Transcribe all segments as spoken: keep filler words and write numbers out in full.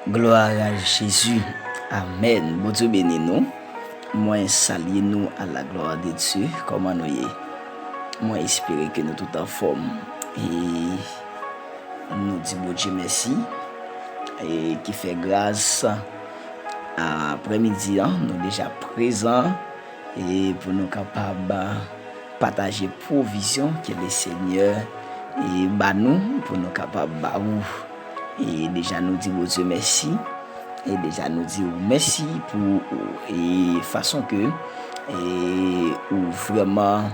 Glwa a Jezi. Amèn. Bondye beni nou. Mwen salye nou à la gloire de Dieu. Kòman nou ye? Mwen espere ke nou tout anfòm. E nou di Bondye mèsi. E ki fè gras aprèmidi an, nou deja prezan. E pou nou kapab pataje pwovizyon ke Lesenyè e ba nou, pou nou kapab ba ou. E deja nou di Bondye mèsi. E deja nou di ou mèsi pou e fason ke e ou vrèman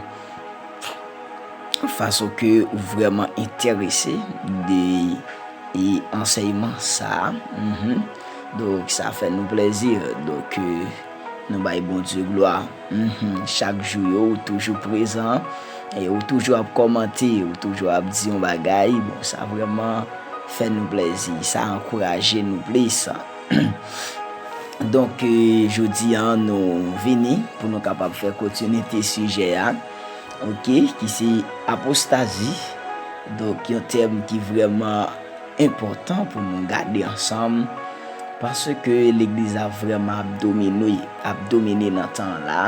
fason ke ou vrèman enterese de e ansèyman sa a. Mhm. Donk sa fè nou plèzi. Donk e nou bay Bondye glwa. Mhm. Chak jou yo ou toujou prezan e ou toujou ap kòmante, ou toujou ap di yon bagay. Bon, sa vrèman fè nou plèzi, sa ankouraje nou plis. Donk e jodi a nou vini pou nou kapab fè kontinite sijè a, oke, ki se apostazi. Donk yon tèm ki vrèman enpòtan pou nou gade ansanm, paske legliz la vrèman ap domine, ap domine nan tan la.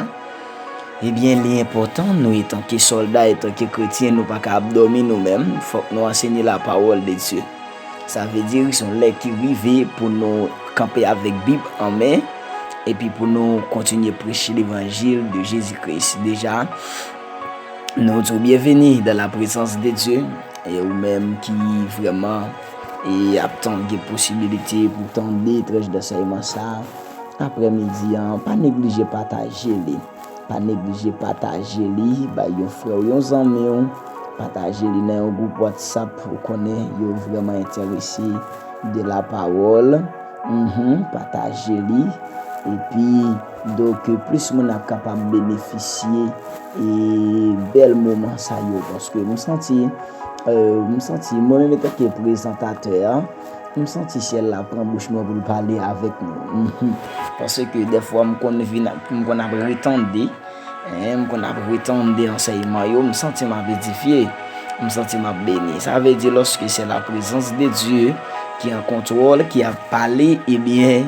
Ebyen, li enpòtan, nou etanke sòlda, etanke kretyen, nou pa ka ap dòmi nou menm, fòk nou ansenye lapawòl de Dye. Sa vle di se yon lè ki rive pou nou kanpe avèk Bib an men, epi pou nou kontinye preche levanjil de Jezi Kris. Deja, nou di w byenveni dans la présence de Dieu. E ou menm ki vrèman e ap tann, gen posibilite pou tande tranch dansèyman sa a aprèmidi an, pa neglije pataje li. Pa neglije pataje li bay yon frè w, yon zanmi w. Pataje li nan yon gwoup WhatsApp ou konnen yo vrèman enterese de lapawòl. Mhm, pataje li. Epi, donk, plis moun ap kapab benefisye e bèl moman sa yo. Paske m santi, e, m santi, mwen menm etanke prezantatè a, m santi syèl la pran bouch mwen pou l pale avèk nou. Mhm. Paske dèfwa m konn vin, m konn ap retande, en, m konn ap retande ansèyman yo, m santi m ap edifye, m santi m ap beni. Sa vle di, lòske se la prezans de Dye ki an kontwòl, ki ap pale, ebyen,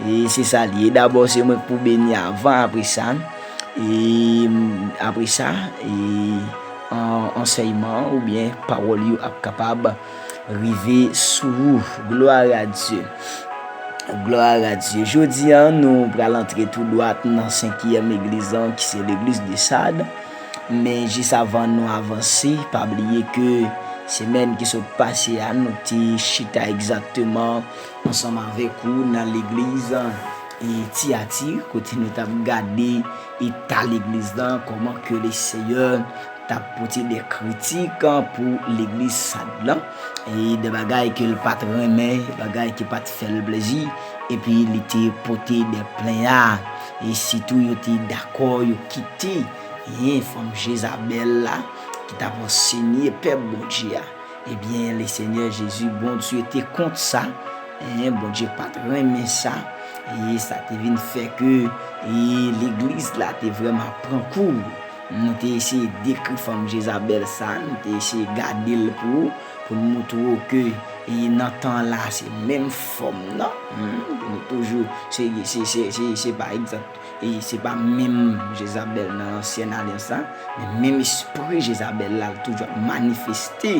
e se sa l ye. Dabò, se mwen k pou beni avan, apre sa, e, apre sa, e, an, ansèyman oubyen pawòl yo ap kapab rive sou ou. Glwa a Dye. Glwa a Dye. Jodi a, nou pral antre tou dwat nan senkyèm egliz lan, ki se legliz de Sad. Men jis avan nou avanse, pa bliye ke semèn ki sot pase a, nou te chita egzakteman ansanm avèk ou nan legliz e Tiyati, kote nou t ap gade eta legliz lan, kòman ke Lesenyè t ap pote de kritik pou legliz Sad lan, e de bagay ke l pa t renmen, bagay ki pa t fè l plezi, epi li te pote de plenya, e sitou yo te dakò, yo kite, e fanm Jezabèl la, ki t ap ansenye pèp Bondye a. Ebyen, Lesenyè Jezi, Bondye te kont sa. En, Bondye pa t renmen sa. E sa te vin fè ke, e, legliz la te vrèman pran kou. Nou te eseye dekri fanm Jezabèl sa, nou te eseye gade l pou, pou n moutre w ke, e, nan tan la, se menm fanm nan. Hmm, nou toujou, se, se, se, se, se pa egzak-, e se pa menm Jezabèl nan ansyen alyans la, men menm espri Jezabèl la, l toujou ap manifeste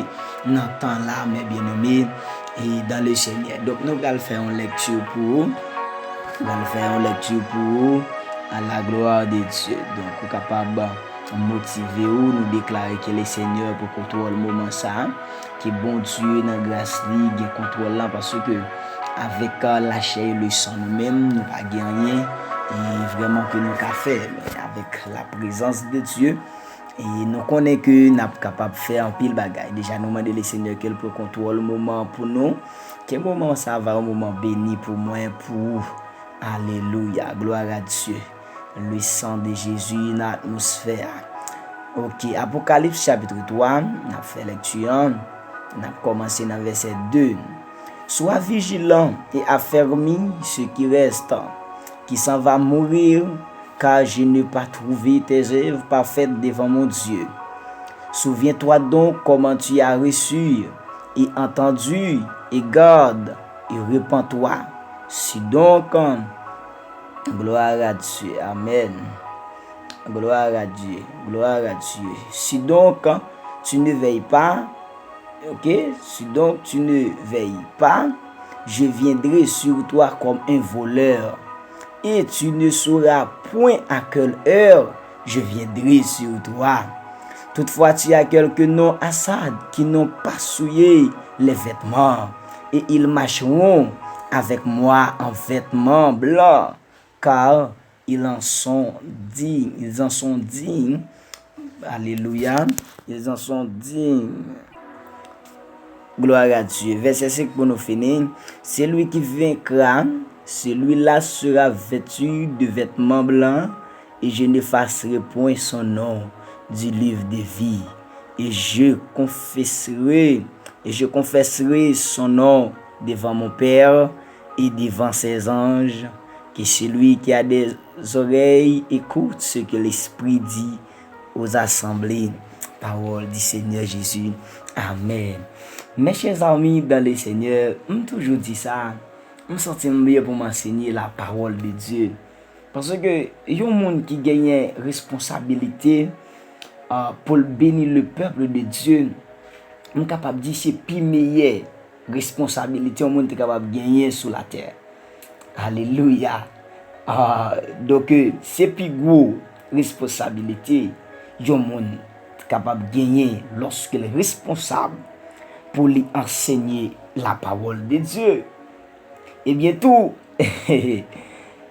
nan tan la, mes bien-aimés, e dans le Seigneur. Donk, nou pral fè yon lekti pou ou. Nou pral fè yon lekti pou ou, à la gloire de Dieu. Donk, ou kapab motive ou, nou deklare ke Lesenyè pran kontwòl moman sa a. Ke Bondye nan gras li gen kontwòl lan, paske avèk, a, lachè e lesan nou menm, nou pa gen anyen, e vrèman ke nou ka fè, men avèk la prezans de Dye, e nou konnen ke n ap kapab fè anpil bagay. Deja, nou mande Lesenyè ke l pran kontwòl moman an pou nou, ke moman sa va yon moman beni pou mwen, pou ou. Alelouya, glwa a Dye. Le sang de Jésus nan atmosfè a. Ok, Apokalips chapit twa, n ap fè lekti an, n ap kòmanse nan vèsè de. Sois vigilant et affermis ceux qui restent, qui s'en va mourir, car je n'ai pas trouvé tes œuvres parfaites devant mon Dieu. Souviens-toi donc comment tu as reçu et entendu, et garde et repens-toi. Si donc, gloire à Dieu, amen. Gloire à Dieu, gloire à Dieu. Si donc, tu ne veilles pas, ok, si donc tu ne veilles pas, je viendrai sur toi comme un voleur, et tu ne sauras point à quelle heure je viendrai sur toi. Toutefois, tu as quelques noms à Sade qui n'ont pas souillé les vêtements, et ils marcheront avec moi en vêtements blancs, car ils en sont dignes, ils en sont dignes. Alléluia. Ils en sont dignes. Gloire à Dieu. Verset cinq pour nous finir. Celui qui vaincra, celui-là sera vêtu de vêtements blancs, et je n'effacerai point son nom du livre de vie. Et je confesserai, et je confesserai son nom devant mon Père et devant ses anges, que celui qui a des oreilles écoute ce que l'Esprit dit aux assemblées. Parole du Seigneur Jésus. Amen. Mes chers amis dans le Seigneur, m toujou di sa, m santi m byen pou m ansenye la parole de Dieu. Paske yon moun ki genyen responsabilite, ah, pou l beni le peuple de Dieu, m kapab di se pi meyè responsabilite yon moun te kapab genyen sou latè. Alelouya! Ah, donk, se pi gwo responsabilite yon moun kapab genyen lòske l responsab pou li ansenye la parole de Dieu. Ebyen tou,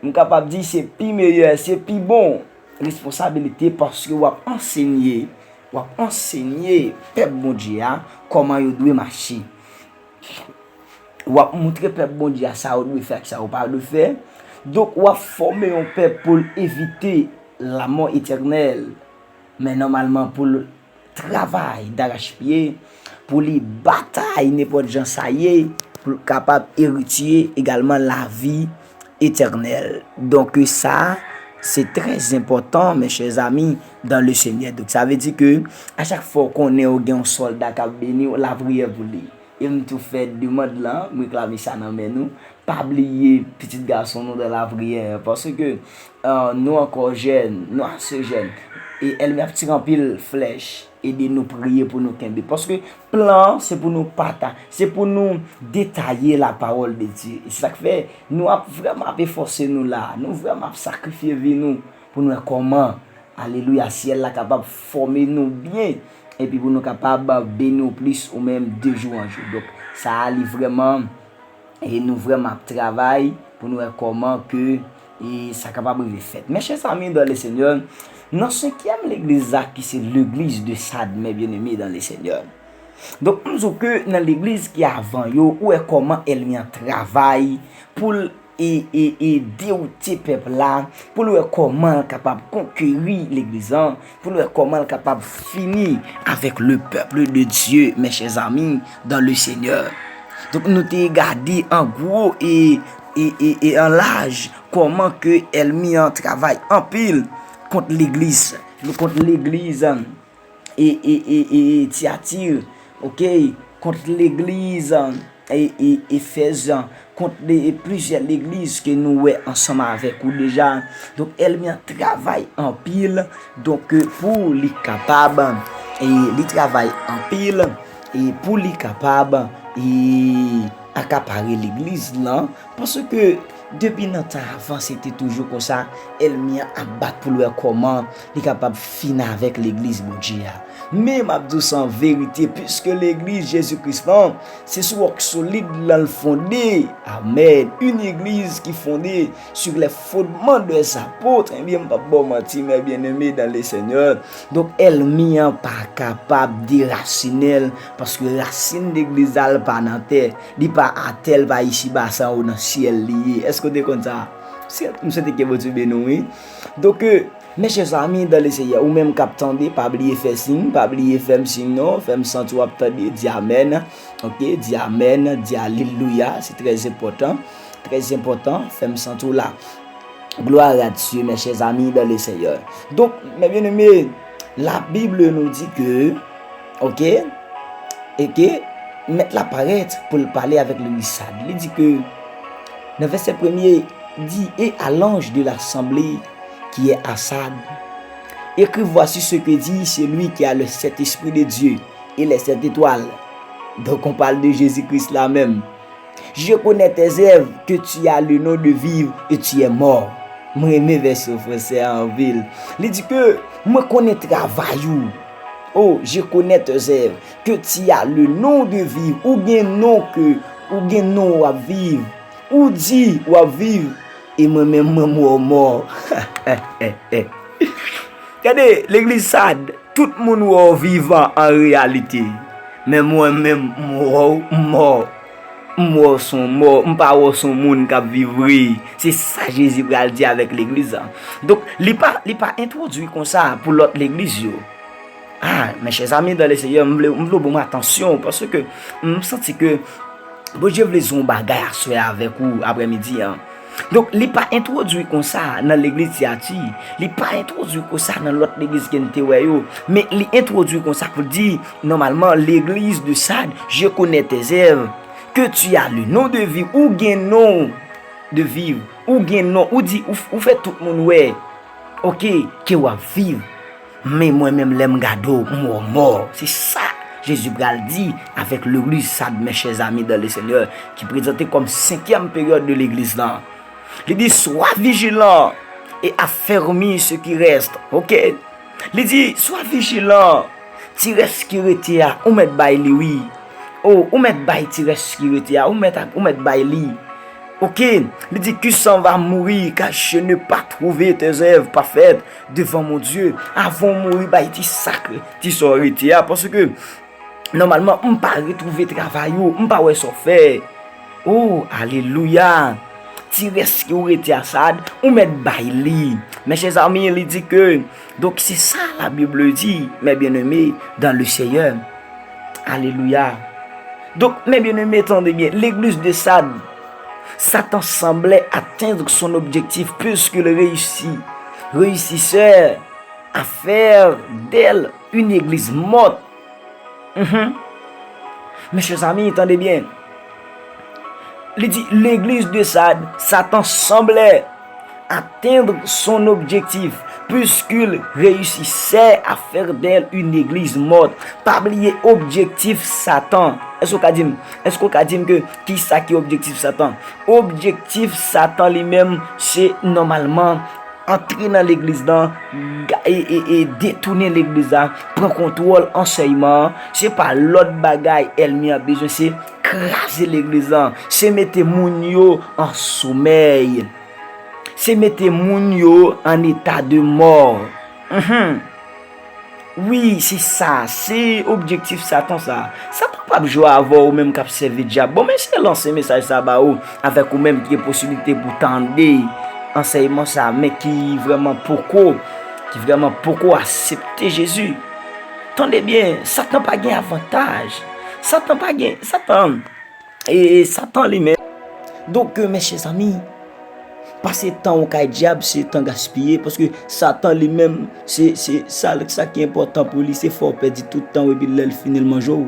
m kapab di se pi meyè, se pi bon responsabilite paske w ap ansenye, w ap ansenye pèp Bondye a kòman yo dwe mache. W ap montre pèp Bondye a sa yo dwe fè ak sa yo pa dwe fè. Donk, w ap fòme yon pèp pou l evite lamò etènèl. Men nòmalman, pou l travay darachpye, pou li batay nenpòt jan sa ye, pou l kapab eritye egalman lavi etènèl. Donk, sa, se trè enpòtan, mes chers amis dans le Seigneur. Donk, sa vle di ke a chak fwa w konnen w gen yon sòlda k ap beni w, lapriyè pou li. E m tou fè demann lan, m reklame sa nan men nou. Pa bliye pitit gason nou dan lapriyè, paske, ah, nou ankò jèn, nou ase jèn. E ènmi ap tire anpil flèch. Ede nou priye pou nou kenbe. Paske plan an, se pou nou pata-, se pou nou detaye la parole de Dieu. E se sa k fè nou ap vrèman ap efòse nou la. Nou vrèman ap sakrifye vi nou pou nou wè kòman, alelouya, syèl la kapab fòme nou byen. Epi pou nou kapab beni w plis ou menm de jou an jou. Donk, sa a li vrèman e nou vrèman ap travay pou nou wè kòman ke, e, sa kapab rive fèt. Mes chers amis dans le Seigneur, nan senkyèm legliz la ki se legliz de Sade, mes bien-aimés dans le Seigneur. Donk, m di w ke nan legliz ki avan yo, ou wè kòman ènmi an travay pou l e, e, e dewoute pèp la, pou l wè kòman l kapab konkeri legliz la, pou l wè kòman l kapab fini avec le peuple de Dieu, mes chers amis dans le Seigneur. Donk, nou te gade an gwo e, e, e, e an laj kòman ke ènmi an travay anpil kont legliz, kont legliz, e, e, e, e, e Tiyati, oke, kont legliz, e, e Efèz, kont de, e plizyè legliz ke nou wè ansanm avèk ou deja. Donk, ènmi an travay anpil, donk, pou li kapab, e li travay anpil, e pou li kapab, e akapare legliz lan, paske depi nan tan avan, se te toujou konsa, ènmi an ap bat pou l wè kòman li kapab fini avèk legliz Bondye a. Men m ap di w sa an verite, piske legliz Jezi Kris lan, se sou wòk solid lan l fonde. Amèn. Une église qui fondée sur les fondements des apôtres. Ebyen, m p ap ba w manti, mes bien-aimés dans le Seigneur. Donk, ènmi an pa kapab derasinen l, paske rasin legliz la, l pa nan tè. Li pa atè, l pa isiba, se anwo nan syèl li ye. Èske w te konn sa? Se, m swete ke Bondye beni w, wi. Donk, mes chers amis dans le Seigneur, ou menm k ap tande, pa bliye fè siy, pa bliye fè m siy non, fè m santi w ap tande, di amèn. Oke, di amèn, di alelouya, se trè enpòtan, trè enpòtan, fè m santi w la. Gloire à Dieu, mes chers amis dans le Seigneur. Donk, mes bien-aimés, la Bible nous dit que, oke, e ke Mèt la parèt pou l pale avèk legliz Sade. Li di ke Nan vèsè premye, di, et à l'ange de l'assemblée qui est à Sardes, écris, voici ce que dit celui qui a le Saint-Esprit de Dieu et les sept étoiles. Donc on parle de Jésus-Christ là même. Je connais tes œuvres, que tu as le nom de vivre et tu es mort. Mwen renmen vèsyon fransè a anpil. Li di ke mwen konnen travay ou. Oh, je connais tes œuvres, que tu as le nom de vivre, ou gen non ke, ou gen non w ap viv. Ou di w ap viv, e mwen menm mwen mò mò. Gade, legliz Sad, tout moun wè w vivan an reyalite. Men mwen menm, m wè w mò. M wè w s on mò, m pa wè w s on moun k ap viv vre. Se sa Jezi pral di avèk legliz la. Donk, li pa, li pa entwodui konsa pou lòt legliz yo. Ah, mes chers amis dans le Seigneur, m vle, m vle w ban m atansyon, paske m santi ke Bondye vle di yon bagay aswè avèk ou aprèmidi an. Donk, li pa entwodui konsa nan legliz Tiyati, li pa entwodui konsa nan lòt legliz ke n te wè yo, men li entwodui konsa pou l di, nòmalman, legliz de Sad, je connais tes œuvres, que tu as le nom de vivre, ou gen non de vivre, ou gen non, ou di, ou, ou fè tout moun wè, oke, ke w ap viv. Men mwen menm, lè m gade w, m wè w mò. Se sa Jezi pral di avèk legliz Sad, mes chers amis dans le Seigneur, ki prezante kòm senkyèm peryòd de legliz lan. Li di, sois vigilant et affermis ce qui reste. Oke? Li di, sois vigilant. Ti rès ki rete a, ou mèt bay li, wi. O, ou mèt bay ti rès ki rete a, ou mèt, ou mèt bay li. Oke, li di, qui s'en va mourir, car je n'ai pas trouvé tes œuvres parfaites devant mon Dieu. Avan w mouri, bay ti sa k, ti sa w rete a, paske nòmalman, m pa retwouve travay ou, m pa wè sa w fè. O, alelouya! Ti rès ki w rete a Sad, ou mèt bay li. Mes chers amis, li di ke, donk, se sa la Bible di, mes bien-aimés dans le Seigneur. Alelouya. Donk, mes bien-aimés, tande byen, legliz de Sad, Satan semblait atteindre son objectif puisqu'il réussit, réussissait à faire d'elle une église morte. Mhm. Mes chers amis, tande byen. Li di, legliz de Sad, Satan semblait atteindre son objectif, puisqu'il réussissait à faire d'elle une église morte. Pa bliye objektif Satan. Èske w ka di m, èske w ka di m ke ki sa ki objektif Satan? Objektif Satan li menm, se nòmalman antre nan legliz lan, ga- e, e, e detounen legliz la, pran kontwòl ansèyman an. Se pa lòt bagay ènmi an bezwen, se kraze legliz lan, se mete moun yo an somèy, se mete moun yo an eta de mò. Mhm. Wi, se sa, se objektif Satan sa. Satan p ap jwe avè w, ou menm k ap sèvi dyab. Bon, m eseye lanse mesaj sa ba ou, avèk ou menm ki gen posiblite pou tande ansèyman sa, men ki vrèman poko, ki vrèman poko aksepte Jezi. Tande byen, Satan pa gen avantaj. Satan pa gen, Satan, e, e Satan li menm. Donk, mes chers amis, pase tan w kay dyab, se tan gaspiye, paske Satan li menm, se, se, sa, sa ki enpòtan pou li, se fè w pèdi tout tan w, epi lè l fini, l manje w.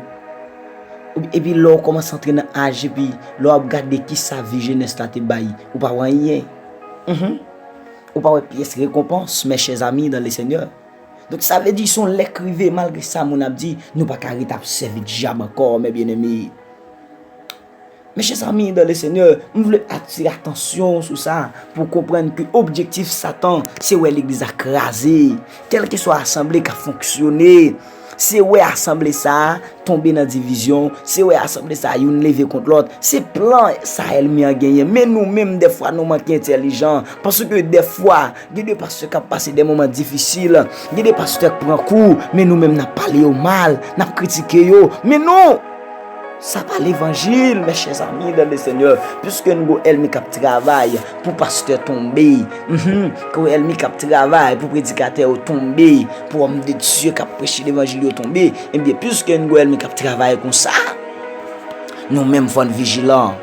Epi lè w kòmanse antre nan aj, epi lè w ap gade ki sa vi jenès la te bay, ou pa wè anyen. Mhm. Ou pa wè pyès rekonpans, mes chers amis dans le Seigneur. Donk, sa vle di, se yon lè k rive, malgre sa moun ap di, nou pa ka ret ap sèvi dyab ankò, mes bien-aimés. Mes chers amis dans le Seigneur, m vle atire atansyon sou sa, pou w konprann ke objektif Satan, se wè legliz la kraze. Kèlkeswa asanble k ap fonksyone, se wè asanble sa a tonbe nan divizyon, se wè asanble sa a youn leve kont lòt. Se plan sa ènmi an genyen. Men nou menm, dèfwa, nou manke entèlijan. Paske dèfwa, gen de pastè k ap pase de moman difisil, gen de pastè k pran kou, men nou menm n ap pale yo mal, n ap kritike yo. Men non! Sa pa levanjil, mes chers amis dans le Seigneur. Piske n gon ènmi k ap travay pou pastè tonbe, mhm, gon ènmi k ap travay pou predikatè yo tonbe, pou òm de Dye k ap preche levanjil yo tonbe, ebyen, piske n gon ènmi k ap travay konsa, nou menm fò n vijilan.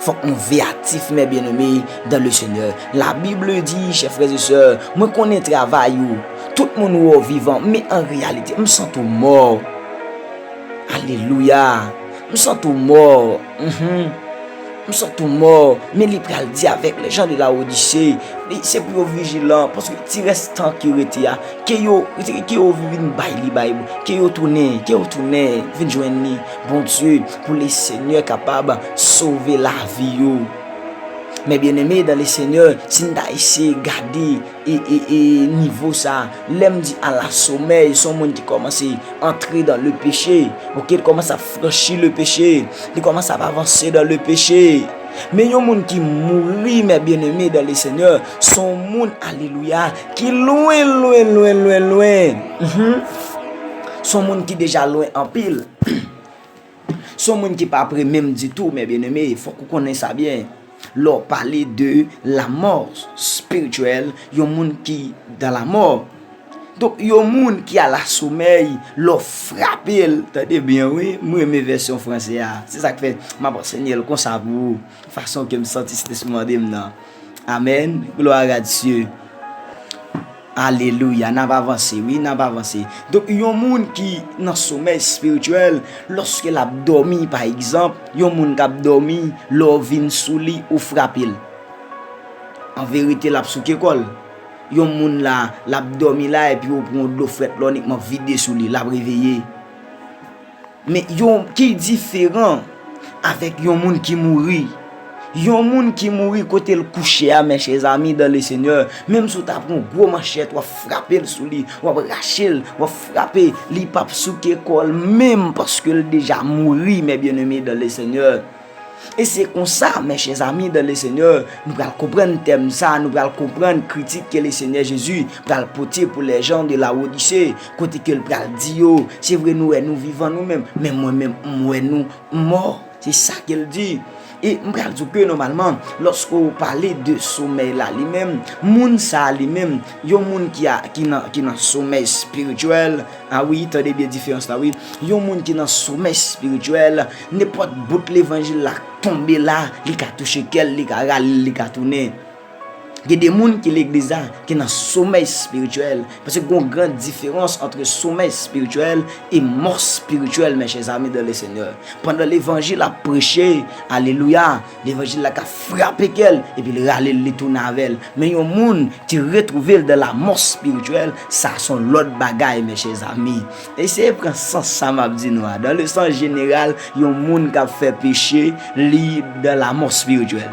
Fòk nou veyatif, mes bien-aimés dans le Seigneur. La Bible dit, chers frères et sœurs, mwen konnen travay ou. Tout moun wè w vivan, men an reyalite, m santi w mò. Alelouya. M santi w mò. Mhm. M santi w mò, men li pral di avèk les gens de Laodicée, li, se pou yo vijilan, paske ti rès tan ki rete a, ke yo, ke yo vin bay li bay, ke yo tounen, ke yo tounen, vin jwenn li, Bondye, pou le Senyè kapab sove lavi yo. Men byeneme dan le Senyè, si n ta eseye gade e, e, e nivo sa, lè m di alasomèy, se yon moun ki kòmanse antre dan le peche, oke, li kòmanse ap franchi le peche, li kòmanse ap avanse dan le peche. Men yon moun ki mouri, mes bien-aimés dans le Seigneur, se yon moun, alelouya, ki lwen, lwen, lwen, lwen, lwen. Mhm. Se yon moun ki deja lwen anpil. Se yon moun ki pa pre menm ditou, mes bien-aimés, fòk ou konnen sa byen. Lè w pale de la mort spirituelle, yon moun ki dans la mort. Donk, yon moun ki alasomèy, lè w frape l, tande byen wi, m renmen vèsyon franse a. Se sa k fè m ap anseye l konsa pou ou, fason ke m santi Sentespri mande m nan. Amèn. Gloire à Dieu. Alelouya, n ap avanse, wi, n ap avanse. Donk, yon moun ki nan somèy espirityèl, lòske l ap dòmi, pa egzanp, yon moun k ap dòmi, lè w vin sou li, ou frape l. An verite, l ap souke kò l. Yon moun la, l ap dòmi la, epi ou pran yon dlo frèt la, w inikman vide sou li, l ap reveye. Men yon ki diferan avèk yon moun ki mouri. Yon moun ki mouri kote l kouche a, mes chers amis dans le Seigneur, menm si w ta pran yon gwo manchèt, w ap frape l sou li, w ap rache l, w ap frape, li p ap souke kò l menm paske l deja mouri, mes bien-aimés dans le Seigneur. E se konsa, mes chers amis dans le Seigneur, nou pral konprann tèm sa, nou pral konprann kritik ke le Seigneur Jésus pral pote pou les gens de Laodicée, kote ke l pral di yo, se vre nou wè nou vivan nou menm, men mwen menm m wè nou mò. Se sa ke l di. E m pral di w ke nòmalman, lòske w pale de somèy la li menm, moun sa a li menm, yon moun ki a, ki nan, ki nan somèy espirityèl, a wi, tande byen diferans la wi, yon moun ki nan somèy espirityèl, nenpòt bout levanjil la tonbe la, li ka touche kè l, li ka rale l, li ka tounen. Gen de moun ki legliz la, ki nan somèy espirityèl. Paske gen yon gran diferans ant somèy espirityèl e mò espirityèl, mes chers amis dans le Seigneur. Pandan levanjil ap preche, alelouya, levanjil la ka frape kè l, epi l rale l, li tounen avè l. Men yon moun ki retwouve l dans la mort spirituelle, sa se yon lòt bagay, mes chers amis. Eseye pran sans sa m ap di nou a. Dans le sens général, yon moun k ap fè peche, li dans la mort spirituelle.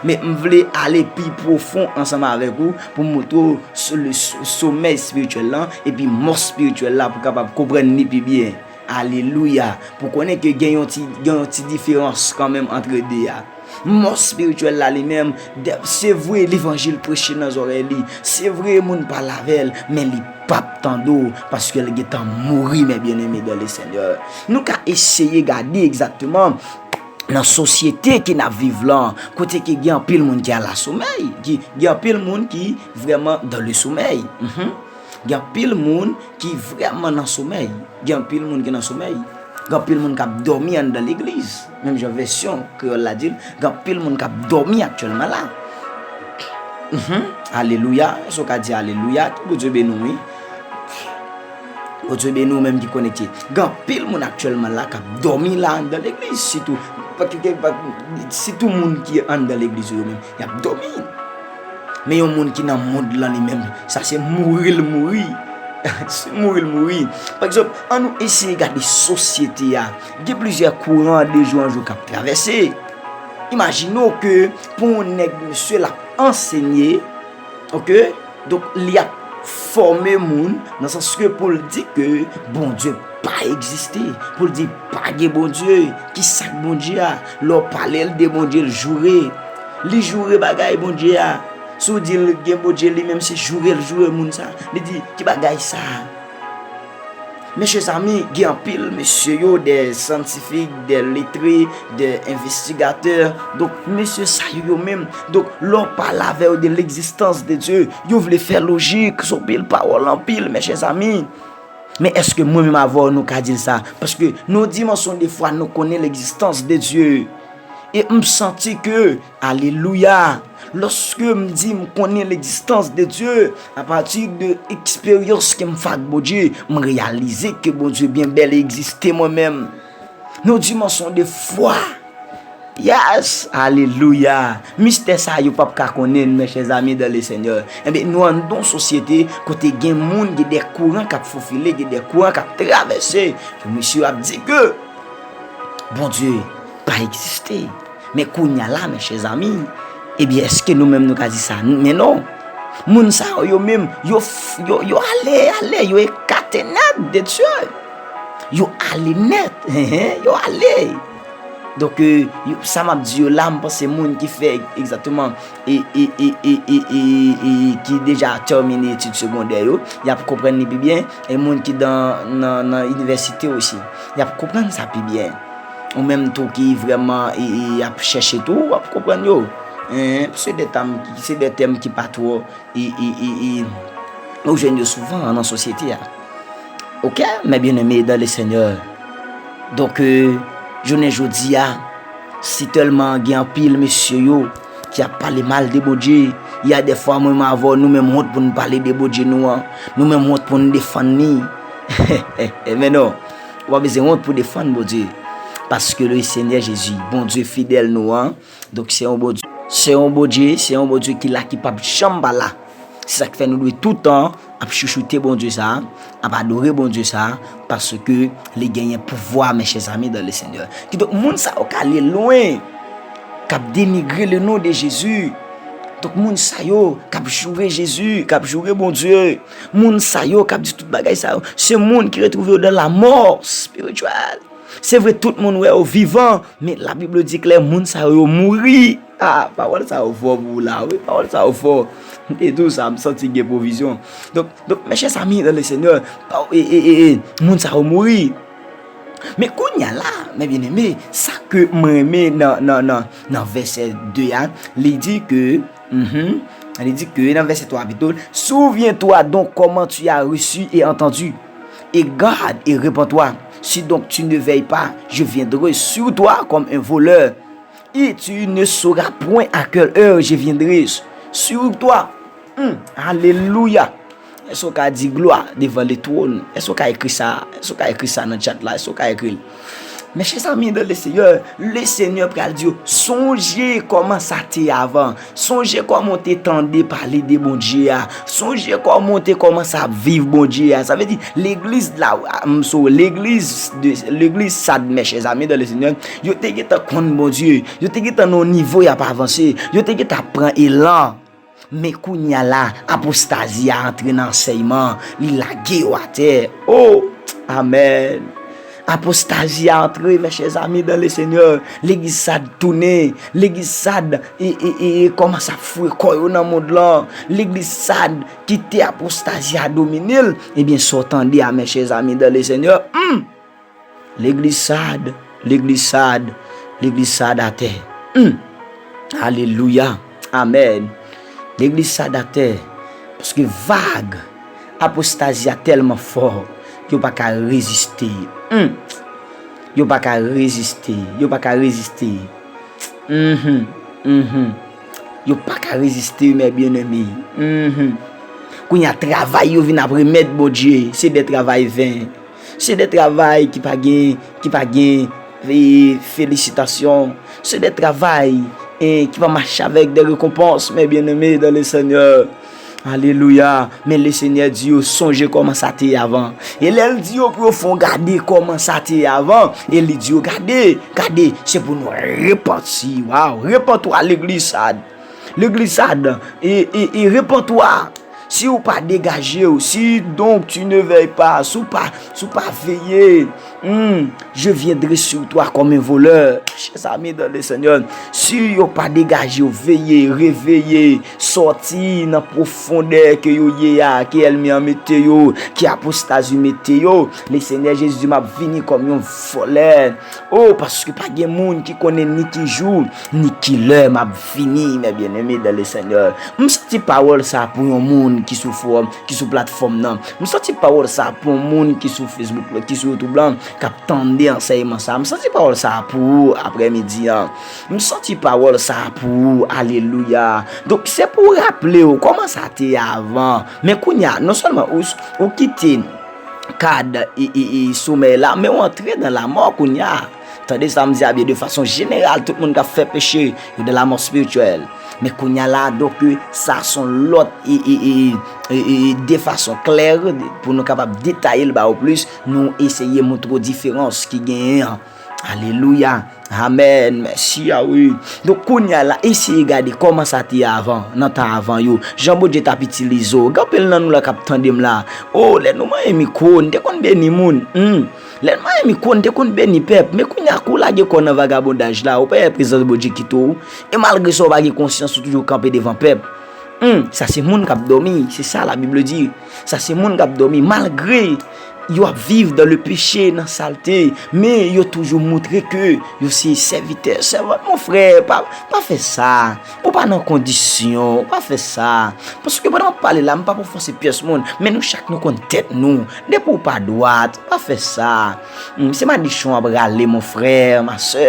Men m vle ale pi pwofon ansanm avèk ou pou m montre w so-, le so-, somèy espirityèl lan epi mò espirityèl la pou w kapab konprann li pi byen. Alelouya! Pou konnen ke gen yon ti, gen yon ti diferans kanmenm ant de a. Mò espirityèl la li menm, dè-, se vre levanjil preche nan zòrèy li, se vre moun pale avè l, men li p ap tande w paske l gentan mouri, mes bien-aimés dans le Seigneur. Nou ka eseye gade egzakteman nan sosyete ke n ap viv lan, kote ke gen anpil moun ki alasomèy, ki, gen anpil moun ki vrèman dans le sommeil. Mhm. Gen anpil moun ki vrèman nan somèy. Gen anpil moun ki nan somèy. Gen anpil moun k ap dòmi anndan legliz. Menm jan vèsyon kreyòl la di l, gen anpil moun k ap dòmi aktyèlman la. Mhm. Alelouya. Èske w ka di alelouya? Ke Bondye beni w, wi. Bondye beni w menm ki konekte. Gen anpil moun aktyèlman la k ap dòmi la anndan legliz, sitou, pa, ke, ke, pa, sitou moun ki anndan legliz yo menm, y ap dòmi. Men yon moun ki nan mond lan li menm, sa se mouri l mouri. Se mouri l mouri. Pa egzanp, ann nou eseye gade sosyete a. Gen plizyè kouran de jou an jou k ap travèse. Imajine w ke pou yon nèg, mesye, l ap ansenye, oke? Donk, li ap fòme moun, nan sans ke pou l di ke Bondye pa egziste, pou l di pa gen Bondye, ki sa k Bondye a? Lè w pale l de Bondye, l joure. Li joure bagay Bondye a. Si w di l gen Bondye, li menm se joure l joure moun sa. Li di, ki bagay sa? Mes chers amis, gen anpil mesye yo, de syantifik, de letre, de envestigatè. Donk, mesye sa yo, yo menm. Donk, lè w pale avè yo de l'existence de Dieu, yo vle fè lojik, se yon pil pawòl anpil, mes chers amis. Men èske mwen menm avè w nou ka di l sa? Paske nan yon dimansyon de fwa nou konnen l'existence de Dieu. E m santi ke, alelouya, lòske m di m konnen l'existence de Dieu, apati de eksperyans ke m fè ak Bondye, m reyalize ke Bondye byen bèl egziste mwen menm. Nan yon dimansyon de fwa, Yes! Alelouya! Mistè sa yo p ap ka konnen n, mes chers amis dans le Seigneur. Ebyen, nou anndan yon sosyete kote gen moun, gen de kouran k ap fofile, gen de kouran k ap travèse. Ke misye ap di ke Bondye pa egziste. Men kounye a la, mes chers amis, ebyen, èske nou menm nou ka di sa? Men non. Moun sa yo, yo menm, yo, f- yo, yo ale, ale, yo ekate nèt de Dye. Yo ale nèt, yo ale. Donk, euh, yo- sa m ap di yo la, m panse moun ki fè egzakteman e, e, e, e, e, e, e ki deja tèmine etid segondè yo, y ap konprann li pi byen. E moun ki dan, nan, nan inivèsite osi, y ap konprann sa pi byen. Ou menm tou ki vrèman e, e, ap chèche tou, w ap konprann yo. Hein, se de tèm ki, se de tèm ki pa twò e, e, e, e, ou jwenn yo souvan nan sosyete a. Ok, mes bien-aimés dans le Seigneur. Donk, euh, jounen jodi a, si tèlman gen anpil mesye yo ki ap pale mal de Bondye, y a de fwa mwen menm avè w, nou menm wont pou n pale de Bondye nou an, nou menm wont pou n defann li. Men non, ou pa bezwen wont pou defann Bondye. Paske le Seigneur Jésus, Bondye fidèl nou an, donk se yon Bondye, se yon Bondye, se yon Bondye ki la, ki p ap janm pa la. Se sa k fè nou dwe toutan ap chouchoute Bondye sa, ap adore Bondye sa, paske li genyen pouvwa, mes chers amis dans le Seigneur. Kidonk, moun sa yo k ale lwen, k ap denigre le nom de Jésus. Donk, moun sa yo k ap joure Jezi, k ap joure Bondye, moun sa yo k ap di tout bagay sa yo, se moun ki retwouve yo dan lamò espirityèl. Se vre, tout moun wè yo vivan, men Labib di klè, moun sa yo, yo mouri. Ah, pawòl sa yo fò pou ou la, wi, pawòl sa yo fò. M te di w sa, m santi gen pwovizyon. Donk, donk, mes chers amis dans le Seigneur, pa- e, e, e, e, moun sa yo mouri. Men kounye a la, mes bien-aimés, sa ke m renmen nan, nan, nan, nan vèsè de a, li di ke, mhm, li di ke nan vèsè twa pito, souviens-toi donc comment tu as reçu et entendu, et garde et repens-toi. Si donc tu ne veilles pas, je viendrai sur toi comme un voleur, et tu ne sauras point à quelle heure je viendrai sur toi. Hmm, alelouya. Èske w ka di glwa devan le twòn? Èske w ka ekri sa? Èske w ka ekri sa nan chat la? Èske w ka ekri l? Mes chers amis dans le Seigneur, le Seigneur pral di w, sonje kòman sa te avan. Sonje kòman w te tande pale de Bondye a. Sonje kòman w te kòmanse ap viv Bondye a. Sa vle di, legliz la, m sou legliz de, legliz Sad, mes chers amis dans le Seigneur, yo te gentan konn Bondye. Yo te gentan nan yon nivo y ap avanse. Yo te gentan ap pran elan. Men kounye a la, apostazi a antre nan ansèyman, li lage yo atè. Oh, amèn. Apostazi a antre, mes chers amis dans le Seigneur. Legliz Sad tounen. Legliz Sad e, e, e, e kòmanse ap foure kò yo nan mond lan. Legliz Sad kite apostazi a domine l. Ebyen, sa w tande a, mes chers amis dans le Seigneur. Hmm. Legliz Sad, legliz Sad, legliz Sad atè. Hmm. Alelouya. Amèn. Legliz Sad atè. Paske vag apostazi a tèlman fò, yo pa ka reziste. Hmm. Yo pa ka reziste. Yo pa ka reziste. Mhm. Mhm. Yo pa ka reziste, mes bien-aimés. Mhm. Kounye a, travay yo vin ap remèt Bondye. Se de travay ven. Se de travay ki pa gen, ki pa gen, e, felisitasyon. Se de travay, e, ki pa mache avèk de rekonpans, mes bien-aimés dans le Seigneur. Alelouya. Men le Senyè di yo, sonje kòman sa te ye avan. E lè l di yo pou yo fè yon gade kòman sa te ye avan, e li di yo, gade, gade, se pou nou repanti. Waw, repentez-vous, legliz Sad. Legliz Sad, e, e, e repentez-vous. Si ou pa degaje w, si donc tu ne veilles pas, si w pa, si w pa veye, hmm, je viendrai sur toi comme un voleur. Chers amis dans le Seigneur, si yo pa degaje w, veye, reveye, sòti nan pwofondè ke yo ye a, ke ènmi an mete yo, ke apostazi mete yo, le Senyè Jezi di, m ap vini kòm yon vòlè. Oh, paske pa gen moun ki konnen ni ki jou, ni ki lè m ap vini, mes bien-aimés dans le Seigneur. M santi pawòl sa pou yon moun ki sou fòm, ki sou platfòm nan. M santi pawòl sa pou yon moun ki sou Facebook la, ki sou YouTube la, k ap tande ansèyman sa. M santi pawòl sa pou ou aprèmidi an. M santi pawòl sa pou ou. Alelouya. Donk, se pou w raple w kòman sa te ye avan. Men kounye a, non sèlman ou, ou kite kad e, e, e somèy la, men w antre nan lamò kounye a. Tande sa m di a byen, de fason jeneral, tout moun k ap fè peche, yo dans la mort spirituelle. Men kounye a la, donk, sa se yon lòt, e, e, e, e, e, de fason klè, pou nou kapab detaye l ba ou plis, nou eseye montre w diferans ki genyen an. Alelouya. Amèn. Mèsi Yawe. Donk, kounye a la, eseye gade kòman sa te ye avan, nan tan avan yo. Jan Bondye t ap itilize w. Gen anpil nan nou la k ap tande m la. O, lè nou manyen mikwo, n te konn beni moun. Hmm. Lè n manyen mikwo, n te konn beni pèp. Men kounye a, kou w lage kò w nan vagabondaj la, ou pa wè prezans Bondye kite w. E malgre sa, ou pa gen konsyans, ou toujou kanpe devan pèp. Hmm, sa se moun k ap dòmi, se sa la Bible di. Sa se moun k ap dòmi, malgre yo ap viv dans le péché, nan salte, men yo toujou montre ke yo se sèvitè, sèvant. Mon frè, pa, pa fè sa. Ou pa nan kondisyon, ou pa fè sa. Paske pandan m ap pale la, m p ap ofanse pyès moun, men nou chak nou konn tèt nou. Depi w pa dwat, pa fè sa. Hmm, se madichon w ap rale, mon frè, ma sè.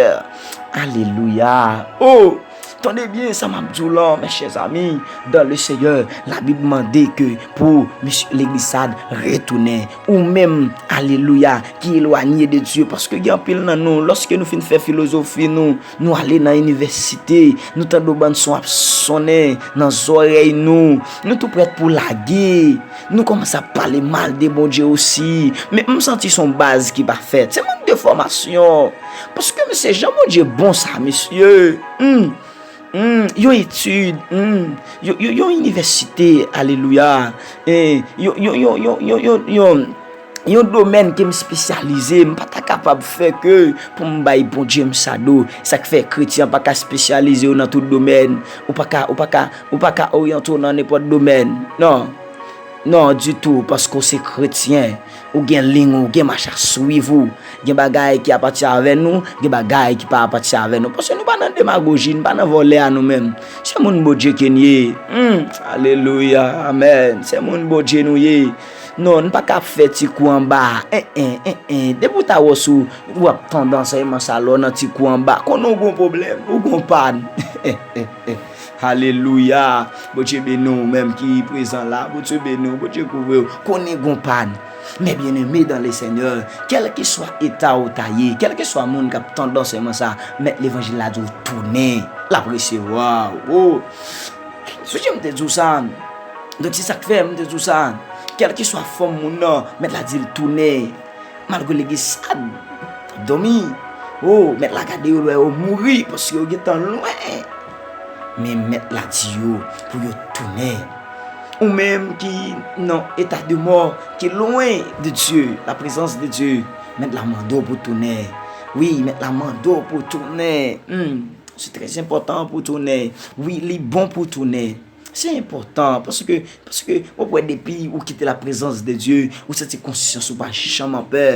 Alelouya. Oh! Tande byen sa m ap di w lan, mes chers amis dans le Seigneur. Labib mande ke pou misye legliz Sad retounen. Ou menm, alelouya, ki elwanye de Dye. Paske gen anpil nan nou, lòske nou fin fè filozofi nou, nou ale nan inivèsite, nou tande yon bann son ap sonnen nan zòrèy nou. Nou tou prèt pou lage. Nou kòmanse ap pale mal de Bondye osi. Men m santi se yon baz ki pa fèt. Se mank de fòmasyon. Paske, mesye, jan Bondye bon sa, mesye. Hmm. Hmm, yon etid, hmm, yon, yon, yon inivèsite, alelouya. Eh, yon, yon, yon, yon, yon, yon, yon, yon domèn ke m espesyalize, m pa ta kapab fè ke pou m bay Bondye m sa do. Sa k fè kretyen pa ka espesyalize yo nan tout domèn. Ou pa ka, ou pa ka, ou pa ka oryante w nan nenpòt domèn. Non. Non, ditou, paske w se kretyen. Ou gen liy ou, ou gen mach a swiv ou. Gen bagay ki apati avè nou, gen bagay ki pa apati avè nou. Paske nou pa nan demagoji, nou pa nan vòlè a nou menm. Se moun Bondye ke n ye. Hmm, alelouya, amèn. Se moun Bondye nou ye. Non, n pa ka ap fè ti kou anba. En, en, en, en. Depi w ta wè w sou, w ap tande ansèyman sa, lè w nan ti kou anba, konnen w gon pwoblèm, ou gon pàn. Alelouya. Bondye beni w, ou menm ki prezan la. Bondye beni w, Bondye kouvri w. Konnen gon pàn. Mes bien-aimés dans le Seigneur, kèlkeswa eta ou ta ye, kèlkeswa moun k ap tande ansèyman sa, mèt levanjil la di w tounen, l ap resevwa w. Oh. Sonje m te di w sa. Donk, se sa k fè m te di w sa. Kèlkeswa fòm moun nan, mèt la di l tounen. Malgre legliz Sad ap dòmi. Oh, mèt la gade yo lè yo mouri, paske yo gentan lwen. Men mèt la di yo pou yo tounen. Ou menm ki nan eta de mò, ki lwen de Dye, la prezans de Dye, mèt la mande w pou tounen. Wi, mèt la mande w pou tounen. Hmm, se trè enpòtan pou tounen. Wi, li bon pou tounen. Se enpòtan, paske, paske, w ap wè depi ou kite la prezans de Dye, ou santi konsyans ou pa janm an pè.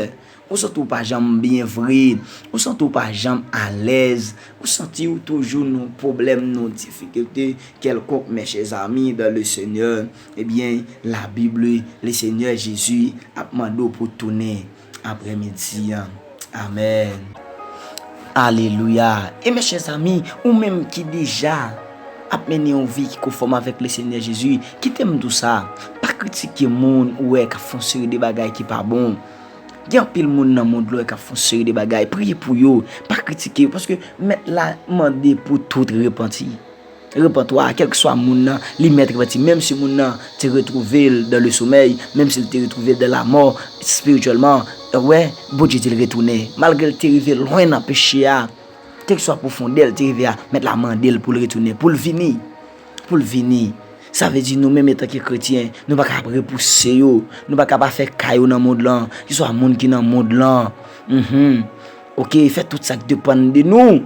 Ou santi w pa janm byen vre. Ou santi w pa janm alèz. Ou santi w toujou nan pwoblèm, nan difikilte kèlkonk, mes chers amis dans le Seigneur, ebyen, la Bible, le Seigneur Jésus ap mande w pou tounen aprèmidi an. Amèn. Alelouya. E mes chers amis, ou menm ki deja ap mennen yon vi ki konfòm avèk le Seigneur Jésus, kite m di w sa, pa kritike moun ou wè k ap fè yon seri de bagay ki pa bon. Gen anpil moun nan mond lan k ap fè yon seri de bagay. Priye pou yo. Pa kritike yo, paske Mèt la mande pou tout repanti. Repantwa, kèlkeswa moun nan, li mèt repanti. Menm si moun nan te retwouve l dans le sommeil, menm si l te retwouve l dans la mort, espirityèlman, wè, Bondye di l retounen. Malgre l te rive lwen nan peche a, kèlkeswa pwofondè l te rive a, Mèt la mande l pou l retounen, pou l vini. Pou l vini. Sa vle di nou menm antanke kretyen, nou pa ka ap repouse yo, nou pa ka ap fè kay yo nan mond lan, keswa moun ki nan mond lan. Mhm. Oke, fè tout sa k depann de nou.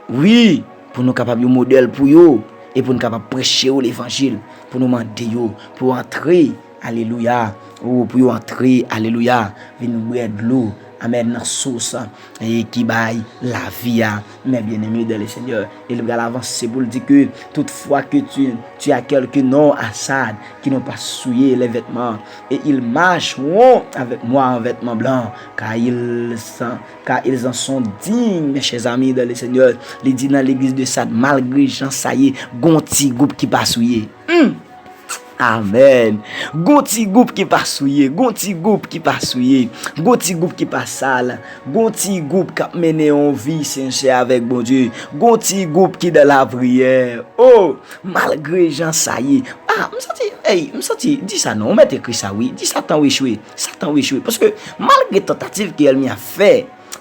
Wi, pou nou kapab yon modèl pou yo, e pou nou kapab preche yo levanjil, pou nou mande yo, pou yo antre, alelouya, o, pou yo antre, alelouya, vin bwè dlo, amèn, nan sous, e, ki bay lavi a. Mes bien-aimés dans le Seigneur, e li pral avanse pou l di ke, toutefois que tu, tu as quelques noms à Sardes qui n'ont pas souillé les vêtements, et ils marcheront avec moi en vêtements blancs, car ils sont, car ils en sont dignes, mes chers amis dans le Seigneur. Li di nan legliz de Sad, malgre jan sa ye, gon ti gwoup ki pa souye. Hmm. Amèn. Gon ti gwoup ki pa souye, gon ti gwoup ki pa souye, gon ti gwoup ki pa sal, gon ti gwoup k ap mennen yon vi sensè avèk Bondye, gon ti gwoup ki nan lapriyè. Oh, malgre jan sa ye, ah, m santi, ey, m santi, di sa non, ou mèt ekri sa wi, di Satan w echwe, Satan w echwe. Paske malgre tantativ ke ènmi a fè,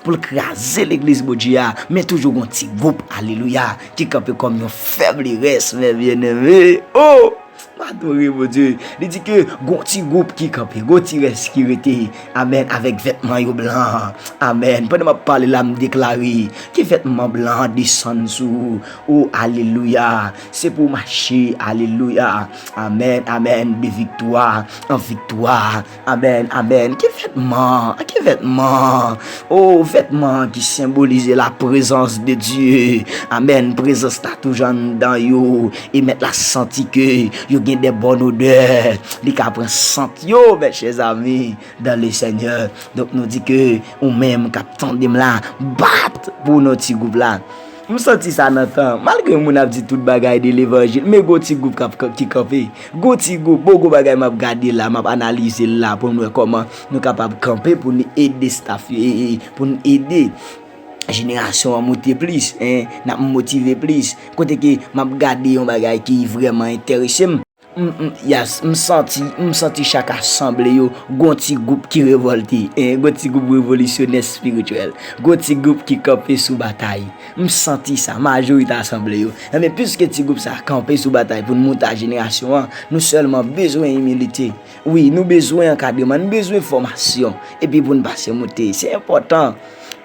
pou l kraze legliz Bondye a, men toujou gon ti gwoup, alelouya, ki kanpe kòm yon fèblirès, men byeneme. Oh! M adore Bondye. Li di ke gon ti gwoup ki kanpe, gon ti rès ki rete. Amèn. Avèk vètman yo blan. Amèn. Pandan m ap pale la, m deklare ke vètman blan an desann sou ou. Oh, alelouya. Se pou w mache, alelouya. Amèn, amèn. De viktwa an viktwa. Amèn, amèn. Ki vètman, ki vètman. Oh, vètman ki senbolize la prezans de Dye. Amèn. Prezans la toujou anndan yo. E mèt la santi ke yo gen de bòn odè. Li ka pran sant yo, mes chers amis, dans le Seigneur. Donk, nou di ke ou menm k ap tande m la, bat pou non ti gwoup la. M santi sa nan tan. Malgre moun ap di tout bagay de levanjil, men gon ti gwoup k ap, ki kanpe. Gon ti gwoup, bon, gon bagay m ap gade la, m ap analize l la pou n wè kòman nou kapab kanpe pou n ede staff yo, e, e, pou n ede jenerasyon an moute plis, en, n ap motive plis. Kote ke m ap gade yon bagay ki vrèman enterese m. M, m, yes, m santi, m santi chak asanble yo, gon ti gwoup ki revòlte, en, gon ti gwoup revolisyonè espirityèl, gon ti gwoup ki kanpe sou batay. M santi sa, majorite asanble yo. Enben, piske ti gwoup sa a kanpe sou batay pou n moute a jenerasyon an, nou sèlman bezwen imilite. Wi, nou bezwen ankadreman, nou bezwen fòmasyon. Epi pou n pase moute, se enpòtan.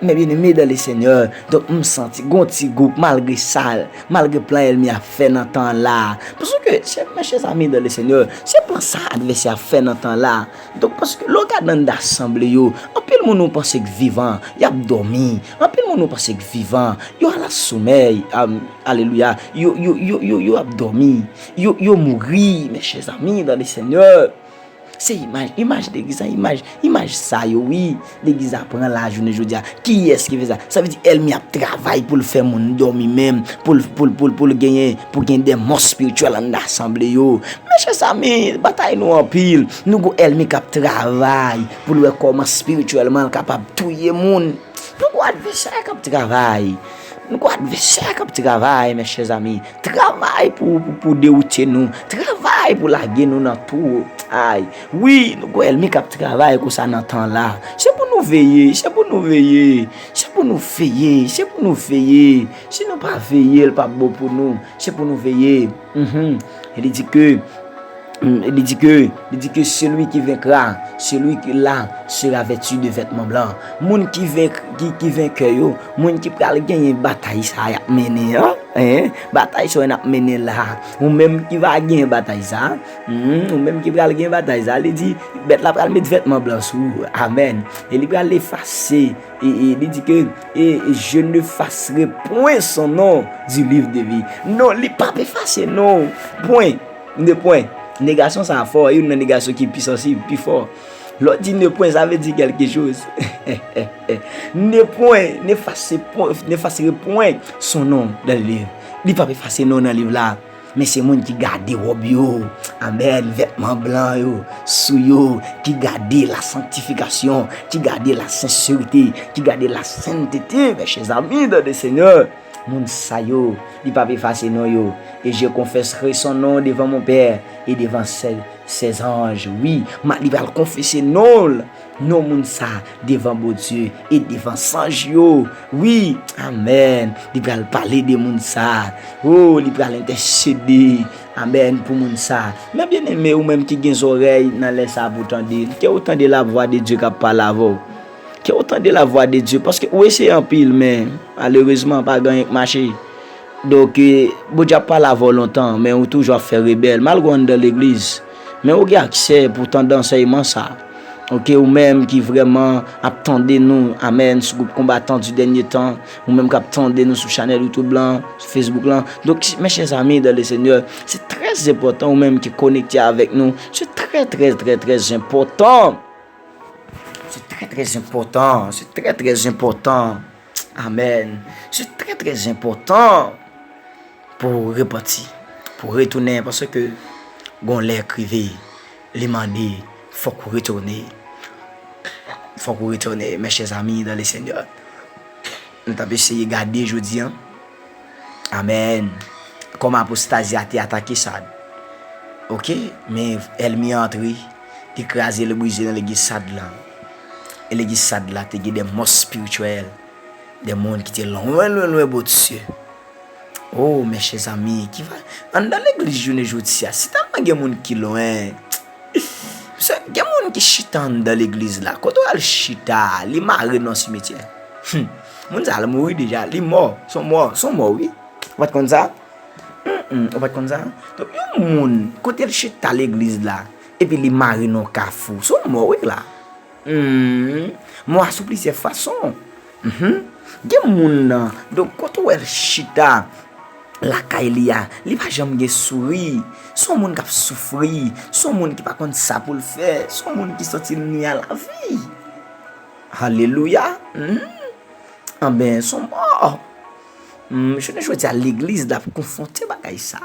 Men byeneme dans le Seigneur, donk m santi gon ti gwoup, malgre sa, malgre plan ènmi a fè nan tan la. Paske, chè, mes chers amis dans le Seigneur, se plan sa advèsè a fè nan tan la. Donk, paske lè w gade anndan asanble yo, anpil moun ou panse k vivan, y ap dòmi. Anpil moun ou panse k vivan, yo alasomèy. Am, alelouya. Yo, yo, yo, yo, yo ap dòmi. Yo, yo mouri, mes chers amis dans le Seigneur. Se imaj, imaj legliz la, imaj, imaj sa yo, wi. Legliz la pran la jounen jodi a. Kiyès ki fè sa? Sa vle di ènmi ap travay pou l fè moun dòmi menm, pou l, pou l, pou l, pou l genyen, pou gen de mò espirityèl anndan asanble yo. Mes chers amis, batay nou anpil. Nou gon ènmi k ap travay pou l wè kòman espirityèlman l kapab touye moun. Nou gon advèsè k ap travay. Nou gon advèsè k ap travay, mes chers amis. Travay pou, pou, pou dewoute nou. Travay pou lage nou nan twou. Ay, wi, nou gon ènmi k ap travay konsa nan tan la. Se pou nou veye, se pou nou veye. Se pou nou veye, se pou nou veye. Si nou pa veye, l p ap bon pou nou. Se pou nou veye. Mhm. E li di ke, mm, li di ke, li di ke celui qui vaincra, celui qui là sera vêtu de vêtements blancs. Moun ki venk, ki, ki venkè yo, moun ki pral genyen batay sa a y ap mennen an, en, batay sa yo n ap mennen la. Ou menm ki va genyen batay sa a, mhm, ou menm ki pral genyen batay sa a, li di, bèt la pral met vètman blan sou ou. Amèn. E li pral efase, e, e, li di ke, e, je n'effacerai point son nom du livre de vie. Non, li p ap efase non. Pwen. De pwen. Negasyon sa a fò, youn nan negasyon ki pi sansib, pi fò. Lè w di ne point, sa vle di quelque chose. Ne point, n'effacerai point, n'effacerai point son nom dans le livre. Li p ap efase non nan liv la. Men se moun ki gade wòb yo, amèn, vètman blan yo, sou yo, ki gade la sanctification, ki gade la sincérité, ki gade la sainteté, mes chers amis dans le Seigneur. Moun sa yo, li p ap efase non yo. Et je confesserai son nom devant mon Père et devant ses, ses anges. Wi, ma, li pral konfese non l, non moun sa, devan Bondye e devan zanj yo. Wi, amèn. Li pral pale de moun sa. Oh, li pral entèsede. Amèn, pou moun sa. Men byeneme, ou menm ki gen zòrèy nan lè sa pou tande, ke ou tande lavwa de Dye k ap pale avè w. Ke ou tande lavwa de Dye, paske ou eseye anpil, men malerezman, pa gen anyen k mache. Donk, eh, Bondye ap pale avè w lontan, men ou toujou ap fè rebèl, malgre w anndan legliz. Men ou gen aksè pou tande ansèyman sa. Oke, ou menm ki vrèman ap tande nou, amèn, sou gwoup Combattants du Dernier Temps, ou menm k ap tande nou sou chanèl YouTube lan, sou Facebook lan. Donk, mes chers amis dans le Seigneur, se trè enpòtan ou menm ki konekte avèk nou. Se trè, trè, trè, trè enpòtan. Se trè, trè enpòtan. Se trè, trè enpòtan. Amèn. Se trè, trè enpòtan pou w repanti, pou w retounen, paske Gon lè k rive, li mande, fòk ou retounen. Fòk ou retounen, mes chers amis dans le Seigneur. Nou t ap eseye gade jodi a. Amèn. Kòman apostazi a te atake Sad. Oke, men ènmi an antre, li kraze, li brize nan legliz Sad lan. E legliz Sad la te gen de mò espirityèl, de moun ki te lwen, lwen, lwen Bondye. Oh, mes chers amis, ki va anndan legliz jounen jodi a, si tèlman gen moun ki lwen, gen moun ki chita anndan legliz la, kote w al chita, li mare nan simetyè. Hmm. Moun sa a mouri deja, li mò, son mò, son mò, wi. Ou pa t konn sa? Mm, mm, ou pa t konn sa? Donk, yon moun, kote l chita legliz la, epi li mare nan kafou, son mò, wi, la. Hmm. Mò a sou plizyè fason. Mhm. Gen moun nan, donk, kote w wè l chita lakay li a, li pa janm gen souri. Se yon moun k ap soufri. Se yon moun ki pa konn sa pou l fè. Se yon moun ki santi l nwi a lavi. Alelouya. Hmm. Anben, se yon mò. Hmm, jounen jodi a, legliz la ap konfwonte bagay sa.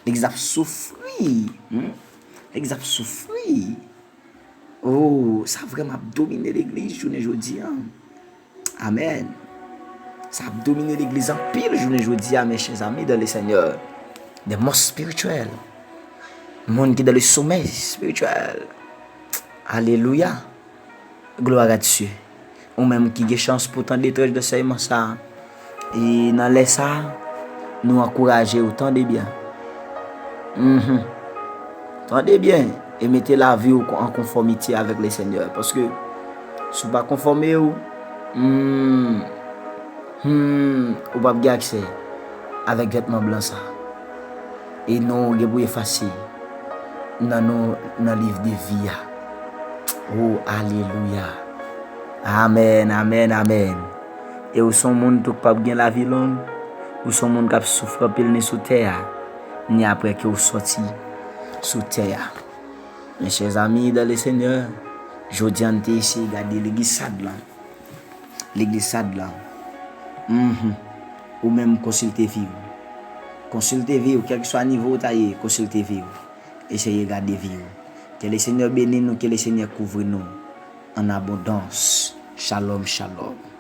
Legliz ap soufri. Hmm? Legliz ap soufri. Oh, sa vrèman ap domine legliz jounen jodi a. Amèn. Sa ap domine legliz anpil jounen jodi a, mes chers amis dans le Seigneur. De mò espirityèl. Moun ki dans le sommeil spirituel. Alelouya. Gloire à Dieu. Ou menm ki gen chans pou tande tranch dansèyman sa a. E nan lè sa a, nou ankouraje w, tande byen. Mhm. Tande byen e mete lavi w an konfòmite avèk le Senyè. Paske si w pa konfòme w, hmm, hmm, ou p ap gen aksè avèk vètman blan sa. E non w gen pou efase nan non nan liv de vi a. O, alelouya. Amèn, amèn, amèn. E ou se yon moun tou k p ap gen lavi long, ou se yon moun k ap soufri anpil ni sou tè a, ni apre ke ou sòti sou tè a. Mes chers amis dans le Seigneur, jodi a n te eseye gade legliz Sad lan. Legliz Sad lan. Mhm. Ou menm konsilte vi w. Konsilte vi w, kèlkeswa nivo w ta ye, konsilte vi w. Eseye gade vi w. Ke le Senyè beni nou, ke le Senyè kouvri nou an abondans. Shalom, shalom.